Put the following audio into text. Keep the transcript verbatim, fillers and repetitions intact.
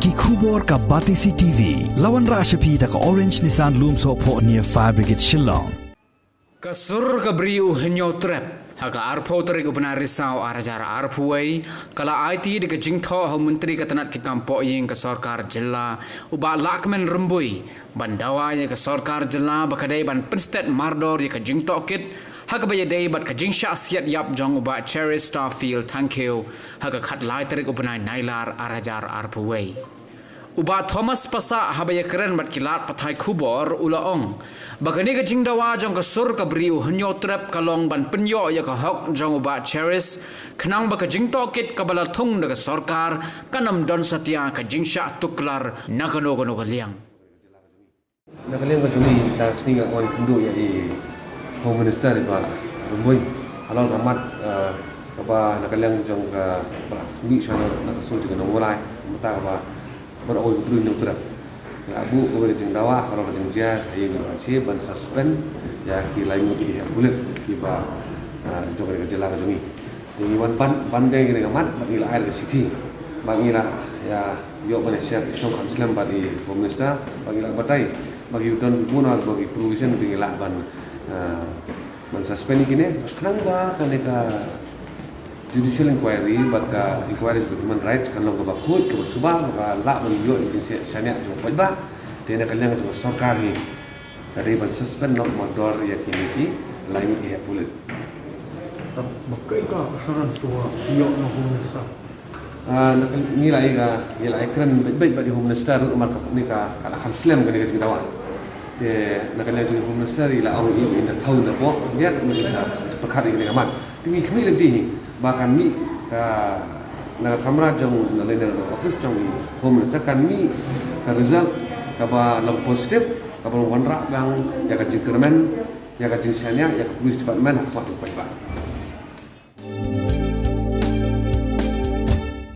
Ki khubor ka Batesi T V, la wanrah sha phi da ka Orange Nissan Lumsohphoh near Fire Brigade Shillong. Ka sur ka bri u Hynñiewtrep, ha ka arphew tarik u bnai Risaw ar hajar arphew wei, ka la aiti da ka jingthoh ha u Myntri ka tnat ki kam pohïing ka sorkar jylla, u Bah Lahkmen Rymbui, ban dawa ïa ka sorkar jylla ba ka dei ban pynstet mardor ïa ka jingtohkit, ha kaba ïadei bad ka jingshah siat ïap jong u Bah Cherish Starfield Thangkhiew, ha ka khatlai tarik u bnai Nailar ar hajar arphew wei. U Bah Thomas Passah, haba ïakren bad ki lad pathai khubor, u la ong ba kane ka jingdawa jong ka sur ka bri u Hynñiewtrep ka long ban pynïoh ïa ka hok jong u Bah Cherish, khnang ba ka jingtohkit kaba la thung da ka sorkar kan ym don satia ka jingshah tuklar na kano kano ka liang. Na ka liang ka jong ngi, mynta ka sngi nga wan kynduh ïa i Home Minister, i Bah Rymbui, halor ka mat, eh, kaba na ka liang jong kaba la mih sha na ka sur jong ka Nongbulai, mynta kaba, ba ong u bri u Hynñiewtrep. Nga buh kawei ka jingdawa halor ka jingjia ha ïing mawshai ban suspend ïa ki lai ngut ki heh pulit kiba, eh, jong ka jylla ka jong ngi. Te ngi wan ban, ban dei kane ka mat, bad ngi la ai ka shithi. Bad ngi la ïa ïoh ban ïa share ki shong kham slem bad i Home Minister, bad ngi la batai ba ki don ki bun, bad ki provision ba ngi lah ban, ah, ban suspend ïa kine. Khnang ba kane ka judicial inquiry bad ka inquiry into human rights kan long kaba khuid, kaba suba, kaba lah ban ïoh ïa ka jingshaniah jong u paidbah. Te na ka liang jong ka sorkar hi, ka dei ban suspend noh mardor ïa kine ki lai ngut ki heh pulit. Tang ba kaei ka assurance to ba ïoh na u Home Minister? Ah, na ka, ngi la ïa ka, ngi la ïakren beit beit bad i Home Minister ruh namar kane ka, ka la kham slem kane ka jingdawa. Te na ka liang jong i Home Minister i la ong i, i na thaw na pok, ïa, ma i sa, sa pyrkhat ïa kane ka mat. Te ngi khmih lynti hi ba kan mih ka, na ka kamra jong, na lane na office jong i Home Minister kan mih ka result kaba long positive, kaba long wanrah biang ïa ka jingkyrmen, ïa ka jingshaniah ïa ka police department ha khmat u paidbah.